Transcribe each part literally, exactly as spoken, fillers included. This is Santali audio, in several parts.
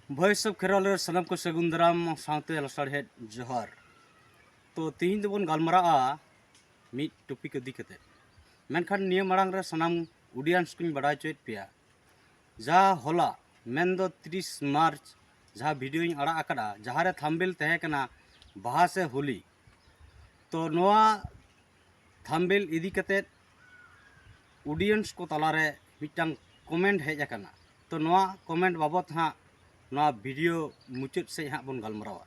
ᱵᱷᱚᱭᱮᱥ ᱚᱯᱷ ᱠᱷᱮᱨᱣᱟᱞ ᱨᱮ ᱥᱟᱱᱟᱢ ᱠᱚ ᱥᱟᱹᱜᱩᱱ ᱫᱟᱨᱟᱢ ᱥᱟᱶᱛᱮ ᱞᱟᱥᱟᱲᱦᱮᱫ ᱡᱚᱦᱟᱨ᱾ ᱛᱚ, ᱛᱮᱦᱮᱧ ᱫᱚᱵᱚᱱ ᱜᱟᱞᱢᱟᱨᱟᱜᱼᱟ ᱢᱤᱫ ᱴᱚᱯᱤᱠ ᱤᱫᱤ ᱠᱟᱛᱮ᱾ ᱢᱮᱱᱠᱷᱟᱱ ᱱᱤᱭᱟᱹ ᱢᱟᱲᱟᱝ ᱨᱮ ᱥᱟᱱᱟᱢ ᱚᱰᱤᱭᱮᱱᱥ ᱠᱚᱧ ᱵᱟᱰᱟᱭ ᱦᱚᱪᱚᱭᱮᱫ ᱯᱮᱭᱟ, ᱡᱟᱦᱟᱸ ᱦᱚᱞᱟ, ᱢᱮᱱᱫᱚ ᱛᱤᱨᱤᱥ ᱢᱟᱨᱪ, ᱡᱟᱦᱟᱸ ᱵᱷᱤᱰᱤᱭᱳᱧ ᱟᱲᱟᱜ ᱟᱠᱟᱫᱟ, ᱡᱟᱦᱟᱸ ᱨᱮ ᱛᱷᱟᱢᱵᱮᱞ ᱛᱟᱦᱮᱸ ᱠᱟᱱᱟ ᱵᱟᱦᱟ ᱥᱮ ᱦᱳᱞᱤ, ᱛᱚ, ᱱᱚᱣᱟ ᱛᱷᱟᱢᱵᱮᱞ ᱤᱫᱤ ᱠᱟᱛᱮ ᱚᱰᱤᱭᱮᱱᱥ ᱠᱚ ᱛᱟᱞᱟᱨᱮ ᱢᱤᱫᱴᱟᱝ ᱠᱚᱢᱮᱱᱴ ᱦᱮᱡ ᱟᱠᱟᱱᱟ᱾ ᱛᱚ, ᱱᱚᱣᱟ ᱠᱚᱢᱮᱱᱴ ᱵᱟᱵᱚᱛ ᱦᱟᱸᱜ ᱱᱚᱣᱟ ᱵᱷᱤᱰᱤᱭᱳ ᱢᱩᱪᱟᱹᱫ ᱥᱮᱫ ᱦᱟᱸᱜ ᱵᱚᱱ ᱜᱟᱞᱢᱟᱨᱟᱣᱟ᱾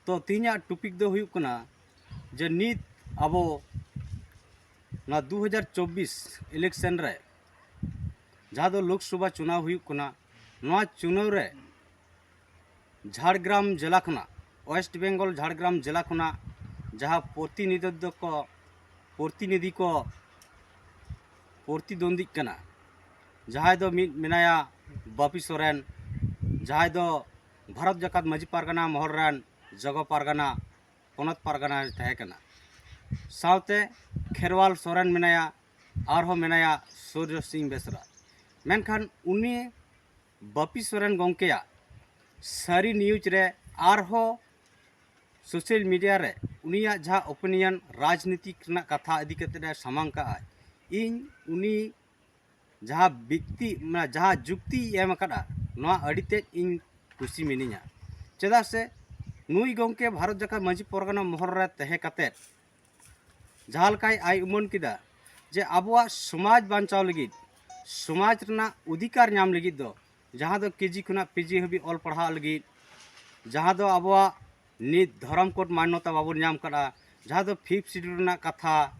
ᱛᱚ, ᱛᱮᱦᱮᱧᱟᱜ ᱴᱚᱯᱤᱠ ᱫᱚ ᱦᱩᱭᱩᱜ ᱠᱟᱱᱟ ᱡᱮ ᱱᱤᱛ ᱟᱵᱚ ᱱᱚᱣᱟ ᱫᱩ ᱦᱟᱡᱟᱨ ᱪᱚᱵᱵᱤᱥ ᱤᱞᱮᱠᱥᱚᱱ ᱨᱮ, ᱡᱟᱦᱟᱸ ᱫᱚ ᱞᱳᱠᱥᱚᱵᱷᱟ ᱪᱩᱱᱟᱣ ᱦᱩᱭᱩᱜ ᱠᱟᱱᱟ, ᱱᱚᱣᱟ ᱪᱩᱱᱟᱣ ᱨᱮ ᱡᱷᱟᱲᱜᱨᱟᱢ ᱡᱮᱞᱟ ᱠᱷᱚᱱᱟᱜ, ᱳᱭᱮᱥᱴ ᱵᱮᱝᱜᱚᱞ ᱡᱷᱟᱲᱜᱨᱟᱢ ᱡᱮᱞᱟ ᱠᱷᱚᱱᱟᱜ ᱡᱟᱦᱟᱸ ᱯᱨᱚᱛᱤᱱᱤᱫᱷᱤᱛᱵᱚ ᱠᱚ, ᱯᱨᱚᱛᱤᱱᱤᱫᱷᱤ ᱠᱚ ᱯᱨᱚᱛᱤᱫᱣᱚᱱᱫᱤᱜ ᱠᱟᱱᱟ, ᱡᱟᱦᱟᱸᱭ ᱫᱚ ᱢᱤᱫ ᱢᱮᱱᱟᱭᱟ ᱵᱟᱯᱤ ᱥᱚᱨᱮᱱ, ᱡᱟᱦᱟᱸᱭ ᱫᱚ ᱵᱷᱟᱨᱚᱛ ᱡᱟᱠᱟᱛ ᱢᱟᱹᱡᱷᱤ ᱯᱟᱨᱜᱟᱱᱟ ᱢᱚᱦᱚᱞ ᱨᱮᱱ ᱡᱚᱜᱚ ᱯᱟᱨᱜᱟᱱᱟ, ᱯᱚᱱᱚᱛ ᱯᱟᱨᱜᱟᱱᱟᱭ ᱛᱟᱦᱮᱸ ᱠᱟᱱᱟ᱾ ᱥᱟᱶᱛᱮ ᱠᱷᱮᱨᱣᱟᱞ ᱥᱚᱨᱮᱱ ᱢᱮᱱᱟᱭᱟ, ᱟᱨᱦᱚᱸ ᱢᱮᱱᱟᱭᱟ ᱥᱩᱨᱡᱚ ᱥᱤᱝ ᱵᱮᱥᱨᱟ᱾ ᱢᱮᱱᱠᱷᱟᱱ ᱩᱱᱤ ᱵᱟᱯᱤ ᱥᱚᱨᱮᱱ ᱜᱚᱢᱠᱮᱭᱟᱜ ᱥᱟᱹᱨᱤ ᱱᱤᱭᱩᱡᱽ ᱨᱮ ᱟᱨᱦᱚᱸ ᱥᱳᱥᱟᱞ ᱢᱤᱰᱤᱭᱟ ᱨᱮ ᱩᱱᱤᱭᱟᱜ ᱡᱟᱦᱟᱸ ᱳᱯᱤᱱᱤᱭᱚᱱ ᱨᱟᱡᱽᱱᱤᱛᱤ ᱨᱮᱱᱟᱜ ᱠᱟᱛᱷᱟ ᱤᱫᱤ ᱠᱟᱛᱮ ᱮ ᱥᱟᱢᱟᱝ ᱠᱟᱜᱼᱟ, ᱤᱧ ᱩᱱᱤ ᱡᱟᱦᱟᱸ ᱵᱤᱠᱛᱤ, ᱢᱟᱱᱮ ᱡᱟᱦᱟᱸ ᱡᱩᱠᱛᱤᱭ ᱮᱢ ᱟᱠᱟᱫᱼᱟ, ᱱᱚᱣᱟ ᱟᱹᱰᱤ ᱛᱮᱫ ᱤᱧ ᱠᱩᱥᱤ ᱢᱤᱱᱟᱹᱧᱟ᱾ ᱪᱮᱫᱟᱜ ᱥᱮ ᱱᱩᱭ ᱜᱚᱢᱠᱮ ᱵᱷᱟᱨᱚᱛ ᱡᱟᱠᱟᱛ ᱢᱟᱹᱡᱷᱤ ᱯᱟᱨᱜᱟᱱᱟ ᱢᱚᱦᱚᱞ ᱨᱮ ᱛᱟᱦᱮᱸ ᱠᱟᱛᱮᱫ ᱡᱟᱦᱟᱸ ᱞᱮᱠᱟᱭ ᱟᱭ ᱩᱢᱟᱹᱱ ᱠᱮᱫᱟ ᱡᱮ ᱟᱵᱚᱣᱟᱜ ᱥᱚᱢᱟᱡᱽ ᱵᱟᱧᱪᱟᱣ ᱞᱟᱹᱜᱤᱫ, ᱥᱚᱢᱟᱡᱽ ᱨᱮᱱᱟᱜ ᱚᱫᱷᱤᱠᱟᱨ ᱧᱟᱢ ᱞᱟᱹᱜᱤᱫ ᱫᱚ, ᱡᱟᱦᱟᱸ ᱫᱚ ᱠᱮᱡᱤ ᱠᱷᱚᱱᱟᱜ ᱯᱤᱡᱤ ᱦᱟᱹᱵᱤᱡ ᱚᱞ ᱯᱟᱲᱦᱟᱣ ᱞᱟᱹᱜᱤᱫ, ᱡᱟᱦᱟᱸ ᱫᱚ ᱟᱵᱚᱣᱟᱜ ᱱᱤᱛ ᱫᱷᱚᱨᱚᱢ ᱠᱳᱰ ᱢᱟᱱᱱᱚᱛᱟ ᱵᱟᱵᱚᱱ ᱧᱟᱢ ᱠᱟᱫᱟ, ᱡᱟᱦᱟᱸ ᱫᱚ ᱯᱷᱤᱯᱛᱷ ᱥᱤᱰᱩᱞ ᱨᱮᱱᱟᱜ ᱠᱟᱛᱷᱟ,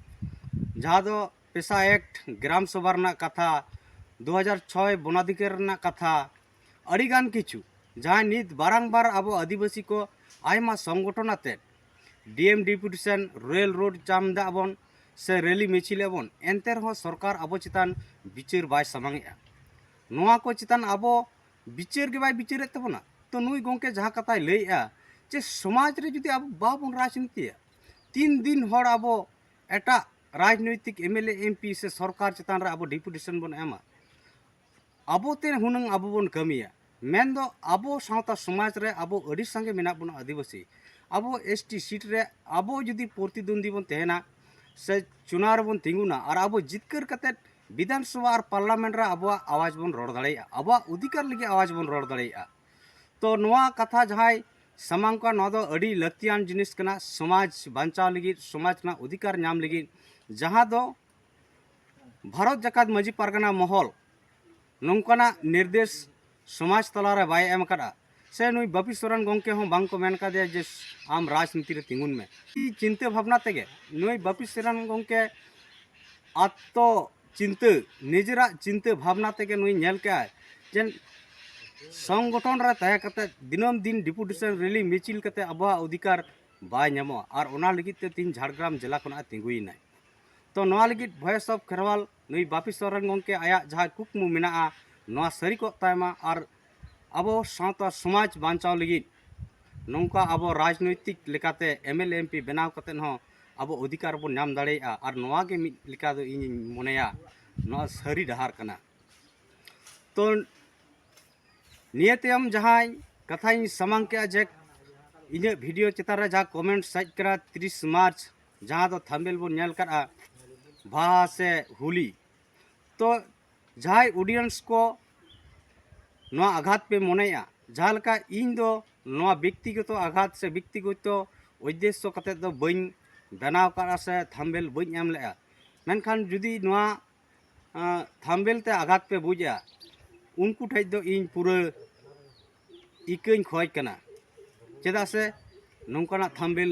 ᱡᱟᱦᱟᱸ ᱫᱚ ᱯᱮᱥᱟ ᱮᱠᱴ, ᱜᱨᱟᱢ ᱥᱚᱵᱷᱟ ᱨᱮᱱᱟᱜ ᱠᱟᱛᱷᱟ, ᱫᱩ ᱦᱟᱡᱟᱨ ᱪᱷᱚᱭ ᱵᱚᱱᱟᱫᱷᱤᱠᱟᱨ ᱨᱮᱱᱟᱜ ᱠᱟᱛᱷᱟ, ᱟᱹᱰᱤᱜᱟᱱ ᱠᱤᱪᱷᱩ, ᱡᱟᱦᱟᱸ ᱱᱤᱛ ᱵᱟᱨᱟᱝᱵᱟᱨ ᱟᱵᱚ ᱟᱹᱫᱤᱵᱟᱹᱥᱤ ᱠᱚ ᱟᱭᱢᱟ ᱥᱚᱝᱜᱚᱴᱷᱚᱱ ᱟᱛᱮᱫ ᱰᱤ ᱮᱢ ᱰᱮᱯᱩᱴᱮᱥᱚᱱ, ᱨᱮᱞ ᱨᱳᱰ ᱡᱟᱢ ᱫᱟᱜ ᱵᱚᱱ ᱥᱮ ᱨᱮᱞᱤ ᱢᱤᱪᱷᱤᱞ ᱟᱵᱚᱱ, ᱮᱱᱛᱮ ᱨᱮᱦᱚᱸ ᱥᱚᱨᱠᱟᱨ ᱟᱵᱚ ᱪᱮᱛᱟᱱ ᱵᱤᱪᱟᱹᱨ ᱵᱟᱭ ᱥᱟᱢᱟᱝᱮᱜᱼᱟ᱾ ᱱᱚᱣᱟ ᱠᱚ ᱪᱮᱛᱟᱱ ᱟᱵᱚ ᱵᱤᱪᱟᱹᱨ ᱜᱮ ᱵᱟᱭ ᱵᱤᱪᱟᱹᱨᱮᱫ ᱛᱟᱵᱚᱱᱟ᱾ ᱛᱚ, ᱱᱩᱭ ᱜᱚᱢᱠᱮ ᱡᱟᱦᱟᱸ ᱠᱟᱛᱷᱟᱭ ᱞᱟᱹᱭᱮᱜᱼᱟ ᱡᱮ ᱥᱚᱢᱟᱡᱽ ᱨᱮ ᱡᱩᱫᱤ ᱟᱵᱚ ᱵᱟᱵᱚᱱ ᱨᱟᱡᱽᱱᱤᱛᱤᱭᱟ, ᱛᱤᱱ ᱫᱤᱱ ᱦᱚᱲ ᱟᱵᱚ ᱮᱴᱟᱜ ᱨᱟᱡᱽᱱᱳᱭᱛᱤᱠ M L A, M P ᱥᱮ ᱥᱚᱨᱠᱟᱨ ᱪᱮᱛᱟᱱ ᱨᱮ ᱟᱵᱚ ᱰᱮᱯᱩᱴᱮᱥᱚᱱ ᱵᱚᱱ ᱮᱢᱟ? ᱟᱵᱚ ᱛᱮ ᱦᱩᱱᱟᱹᱝ ᱟᱵᱚ ᱵᱚᱱ ᱠᱟᱹᱢᱤᱭᱟ᱾ ᱢᱮᱱᱫᱚ ᱟᱵᱚ ᱥᱟᱶᱛᱟ ᱥᱚᱢᱟᱡᱽ ᱨᱮ ᱟᱵᱚ ᱟᱹᱰᱤ ᱥᱟᱸᱜᱮ ᱢᱮᱱᱟᱜ ᱵᱚᱱᱟ ᱟᱹᱫᱤᱵᱟᱹᱥᱤ᱾ ᱟᱵᱚ ᱮᱥ ᱴᱤ ᱥᱤᱴ ᱨᱮ ᱟᱵᱚ ᱡᱩᱫᱤ ᱯᱨᱚᱛᱤᱫᱩᱱᱫᱤ ᱵᱚᱱ ᱛᱟᱦᱮᱱᱟ ᱥᱮ ᱪᱩᱱᱟᱣ ᱨᱮᱵᱚᱱ ᱛᱤᱸᱜᱩᱱᱟ ᱟᱨ ᱟᱵᱚ ᱡᱤᱛᱠᱟᱹᱨ ᱠᱟᱛᱮᱫ ᱵᱤᱫᱷᱟᱱ ᱥᱚᱵᱷᱟ ᱟᱨ ᱯᱟᱨᱞᱟᱢᱮᱱᱴ ᱨᱮ ᱟᱵᱚᱣᱟᱜ ᱟᱣᱟᱡᱽ ᱵᱚᱱ ᱨᱚᱲ ᱫᱟᱲᱮᱭᱟᱜᱼᱟ, ᱟᱵᱚᱣᱟᱜ ᱚᱫᱷᱤᱠᱟᱨ ᱞᱟᱹᱜᱤᱫ ᱟᱣᱟᱡᱽ ᱵᱚᱱ ᱨᱚᱲ ᱫᱟᱲᱮᱭᱟᱜᱼᱟ᱾ ᱛᱚ ᱱᱚᱣᱟ ᱠᱟᱛᱷᱟ ᱡᱟᱦᱟᱸᱭ ᱥᱟᱢᱟᱝ ᱠᱚᱣᱟ, ᱱᱚᱣᱟ ᱫᱚ ᱟᱹᱰᱤ ᱞᱟᱹᱠᱛᱤᱭᱟᱱ ᱡᱤᱱᱤᱥ ᱠᱟᱱᱟ ᱥᱚᱢᱟᱡᱽ ᱵᱟᱧᱪᱟᱣ ᱞᱟᱹᱜᱤᱫ, ᱥᱚᱢᱟᱡᱽ ᱨᱮᱱᱟᱜ ᱚᱫᱷᱤᱠᱟᱨ ᱧᱟᱢ ᱞᱟᱹᱜᱤᱫ, ᱡᱟᱦᱟᱸ ᱫᱚ ᱵᱷᱟᱨᱚᱛ ᱡᱟᱠᱟᱛ ᱢᱟᱹᱡᱷᱤ ᱯᱟᱨᱜᱟᱱᱟ ᱢᱚᱦᱚᱞ ᱱᱚᱝᱠᱟᱱᱟᱜ ᱱᱤᱨᱫᱮᱥ ᱥᱚᱢᱟᱡᱽ ᱛᱟᱞᱟᱨᱮ ᱵᱟᱭ ᱮᱢ ᱟᱠᱟᱫᱼᱟ, ᱥᱮ ᱱᱩᱭ ᱵᱟᱯᱤ ᱥᱚᱨᱮᱱ ᱜᱚᱢᱠᱮ ᱦᱚᱸ ᱵᱟᱝ ᱠᱚ ᱢᱮᱱ ᱠᱟᱫᱮᱭᱟ ᱡᱮ ᱟᱢ ᱨᱟᱡᱽᱱᱤᱛᱤ ᱨᱮ ᱛᱤᱸᱜᱩᱱ ᱢᱮ᱾ ᱪᱤᱱᱛᱟᱹ ᱵᱷᱟᱵᱽᱱᱟ ᱛᱮᱜᱮ ᱱᱩᱭ ᱵᱟᱯᱤ ᱥᱚᱨᱮᱱ ᱜᱚᱢᱠᱮ ᱟᱛᱛᱚ ᱪᱤᱱᱛᱟᱹ, ᱱᱤᱡᱮᱨᱟᱜ ᱪᱤᱱᱛᱟᱹ ᱵᱷᱟᱵᱽᱱᱟ ᱛᱮᱜᱮ ᱱᱩᱭ ᱧᱮᱞ ᱠᱮᱜᱼᱟᱭ ᱡᱮ ᱥᱚᱝᱜᱚᱴᱷᱚᱱ ᱨᱮ ᱛᱟᱦᱮᱸ ᱠᱟᱛᱮ ᱫᱤᱱᱟᱹᱢ ᱫᱤᱱ ᱰᱮᱯᱩᱴᱮᱥᱚᱱ ᱨᱮᱞᱤ ᱢᱤᱪᱷᱤᱞ ᱠᱟᱛᱮ ᱟᱵᱚᱣᱟᱜ ᱚᱫᱷᱤᱠᱟᱨ ᱵᱟᱭ ᱧᱟᱢᱚᱜᱼᱟ, ᱟᱨ ᱚᱱᱟ ᱞᱟᱹᱜᱤᱫ ᱛᱮ ᱛᱤᱦᱤᱧ ᱡᱷᱟᱲᱜᱨᱟᱢ ᱡᱮᱞᱟ ᱠᱷᱚᱱᱟᱜ ᱮ ᱛᱤᱸᱜᱩᱭᱮᱱᱟᱭ᱾ ᱛᱚ ᱱᱚᱣᱟ ᱞᱟᱹᱜᱤᱫ ᱵᱷᱚᱭᱮᱥ ᱚᱯᱷ ᱠᱷᱮᱨᱣᱟᱞ ᱱᱩᱭ ᱵᱟᱯᱤ ᱥᱚᱨᱮᱱ ᱜᱚᱢᱠᱮ ᱟᱭᱟᱜ ᱡᱟᱦᱟᱸ ᱠᱩᱠᱢᱩ ᱢᱮᱱᱟᱜᱼᱟ, ᱱᱚᱣᱟ ᱥᱟᱹᱨᱤ ᱠᱚᱜ ᱛᱟᱭᱢᱟ, ᱟᱨ ᱟᱵᱚ ᱥᱟᱶᱛᱟ ᱥᱚᱢᱟᱡᱽ ᱵᱟᱧᱪᱟᱣ ᱞᱟᱹᱜᱤᱫ ᱱᱚᱝᱠᱟ ᱟᱵᱚ ᱨᱟᱡᱽᱱᱳᱭᱛᱤᱠ ᱞᱮᱠᱟᱛᱮ M L A M P ᱵᱮᱱᱟᱣ ᱠᱟᱛᱮᱫ ᱦᱚᱸ ᱟᱵᱚ ᱚᱫᱷᱤᱠᱟᱨ ᱵᱚᱱ ᱧᱟᱢ ᱫᱟᱲᱮᱭᱟᱜᱼᱟ᱾ ᱟᱨ ᱱᱚᱣᱟ ᱜᱮ ᱢᱤᱫ ᱞᱮᱠᱟ ᱫᱚ ᱤᱧᱤᱧ ᱢᱚᱱᱮᱭᱟ ᱱᱚᱣᱟ ᱥᱟᱹᱨᱤ ᱰᱟᱦᱟᱨ ᱠᱟᱱᱟ᱾ ᱛᱚ ᱱᱤᱭᱟᱹ ᱛᱟᱭᱚᱢ ᱡᱟᱦᱟᱸᱭ ᱠᱟᱛᱷᱟᱧ ᱥᱟᱢᱟᱝ ᱠᱮᱜᱼᱟ ᱡᱮ ᱤᱧᱟᱹᱜ ᱵᱷᱤᱰᱤᱭᱳ ᱪᱮᱛᱟᱱ ᱨᱮ ᱡᱟᱦᱟᱸ ᱠᱚᱢᱮᱱᱴ ᱦᱮᱡ ᱠᱟᱱᱟ ᱛᱤᱨᱤᱥ ᱢᱟᱨᱪ, ᱡᱟᱦᱟᱸ ᱫᱚ ᱛᱷᱟᱢᱵᱮᱞ ᱵᱚᱱ ᱧᱮᱞ ᱠᱟᱫᱼᱟ ᱵᱟᱦᱟ ᱥᱮ ᱦᱳᱞᱤ, ᱛᱚ ᱡᱟᱦᱟᱸᱭ ᱚᱰᱤᱭᱮᱱᱥ ᱠᱚ ᱱᱚᱣᱟ ᱟᱜᱷᱟᱛ ᱯᱮ ᱢᱚᱱᱮᱭᱮᱜᱼᱟ, ᱡᱟᱦᱟᱸ ᱞᱮᱠᱟ ᱤᱧ ᱫᱚ ᱱᱚᱣᱟ ᱵᱮᱠᱛᱤᱜᱚᱛᱚ ᱟᱜᱷᱟᱛ ᱥᱮ ᱵᱮᱠᱛᱤᱜᱚᱛᱚ ᱩᱫᱽᱫᱮᱥᱥᱚ ᱠᱟᱛᱮᱫ ᱫᱚ ᱵᱟᱹᱧ ᱵᱮᱱᱟᱣ ᱠᱟᱜᱼᱟ ᱥᱮ ᱛᱷᱟᱢᱵᱮᱞ ᱵᱟᱹᱧ ᱮᱢ ᱞᱮᱜᱼᱟ, ᱢᱮᱱᱠᱷᱟᱱ ᱡᱩᱫᱤ ᱱᱚᱣᱟ ᱟᱸ, ᱛᱷᱟᱢᱵᱮᱞ ᱛᱮ ᱟᱜᱷᱟᱛ ᱯᱮ ᱵᱩᱡᱟ, ᱩᱱᱠᱩ ᱴᱷᱮᱡ ᱫᱚ ᱤᱧ ᱯᱩᱨᱟᱹ ᱤᱠᱟᱹᱧ ᱠᱷᱚᱡᱽ ᱠᱟᱱᱟ᱾ ᱪᱮᱫᱟᱜ ᱥᱮ ᱱᱚᱝᱠᱟᱱᱟᱜ ᱛᱷᱟᱢᱵᱮᱞ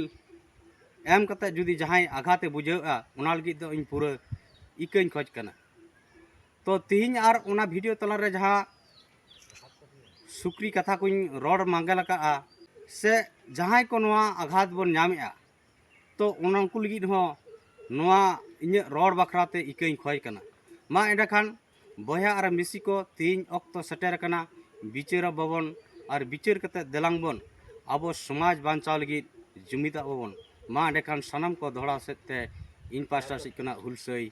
ᱮᱢ ᱠᱟᱛᱮ ᱡᱩᱫᱤ ᱡᱟᱦᱟᱸᱭ ᱟᱜᱷᱟᱛᱮ ᱵᱩᱡᱷᱟᱹᱣᱟ, ᱚᱱᱟ ᱞᱟᱹᱜᱤᱫ ᱫᱚ ᱤᱧ ᱯᱩᱨᱟᱹ ᱤᱠᱟᱹᱧ ᱠᱷᱚᱡᱽ ᱠᱟᱱᱟ᱾ ᱛᱚ ᱛᱤᱦᱤᱧ ᱟᱨ ᱚᱱᱟ ᱵᱷᱤᱰᱤᱭᱳ ᱛᱟᱞᱟᱨᱮ ᱡᱟᱦᱟᱸ ᱥᱩᱠᱨᱤ ᱠᱟᱛᱷᱟ ᱠᱚᱧ ᱨᱚᱲ ᱢᱟᱸᱜᱮᱞ ᱟᱠᱟᱫᱼᱟ, ᱥᱮ ᱡᱟᱦᱟᱸᱭ ᱠᱚ ᱱᱚᱣᱟ ᱟᱜᱷᱟᱛ ᱵᱚᱱ ᱧᱟᱢᱮᱜᱼᱟ, ᱛᱚ ᱚᱱᱟ ᱩᱱᱠᱩ ᱞᱟᱹᱜᱤᱫ ᱦᱚᱸ ᱱᱚᱣᱟ ᱤᱧᱟᱹᱜ ᱨᱚᱲ ᱵᱟᱠᱷᱨᱟ ᱛᱮ ᱤᱠᱟᱹᱧ ᱠᱷᱚᱡᱽ ᱠᱟᱱᱟ᱾ ᱢᱟ ᱮᱸᱰᱮᱠᱷᱟᱱ ᱵᱚᱭᱦᱟ ᱟᱨ ᱢᱤᱥᱤ ᱠᱚ, ᱛᱮᱦᱮᱧ ᱚᱠᱛᱚ ᱥᱮᱴᱮᱨ ᱟᱠᱟᱱᱟ, ᱵᱤᱪᱟᱹᱨ ᱟᱵᱚᱱ ᱟᱨ ᱵᱤᱪᱟᱹᱨ ᱠᱟᱛᱮ ᱫᱮᱞᱟᱝ ᱵᱚᱱ ᱟᱵᱚ ᱥᱚᱢᱟᱡᱽ ᱵᱟᱧᱪᱟᱣ ᱞᱟᱹᱜᱤᱫ ᱡᱩᱢᱤᱫᱚᱜ ᱟᱵᱚᱱ᱾ ᱢᱟ ᱮᱸᱰᱮᱠᱷᱟᱱ ᱥᱟᱱᱟᱢ ᱠᱚ ᱫᱚᱦᱲᱟ ᱥᱮᱫ ᱛᱮ ᱤᱧ ᱯᱟᱥᱴᱟ ᱥᱮᱫ ᱠᱷᱚᱱᱟᱜ ᱦᱩᱞᱥᱟᱹᱭ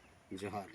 ᱡᱚᱦᱟᱨ᱾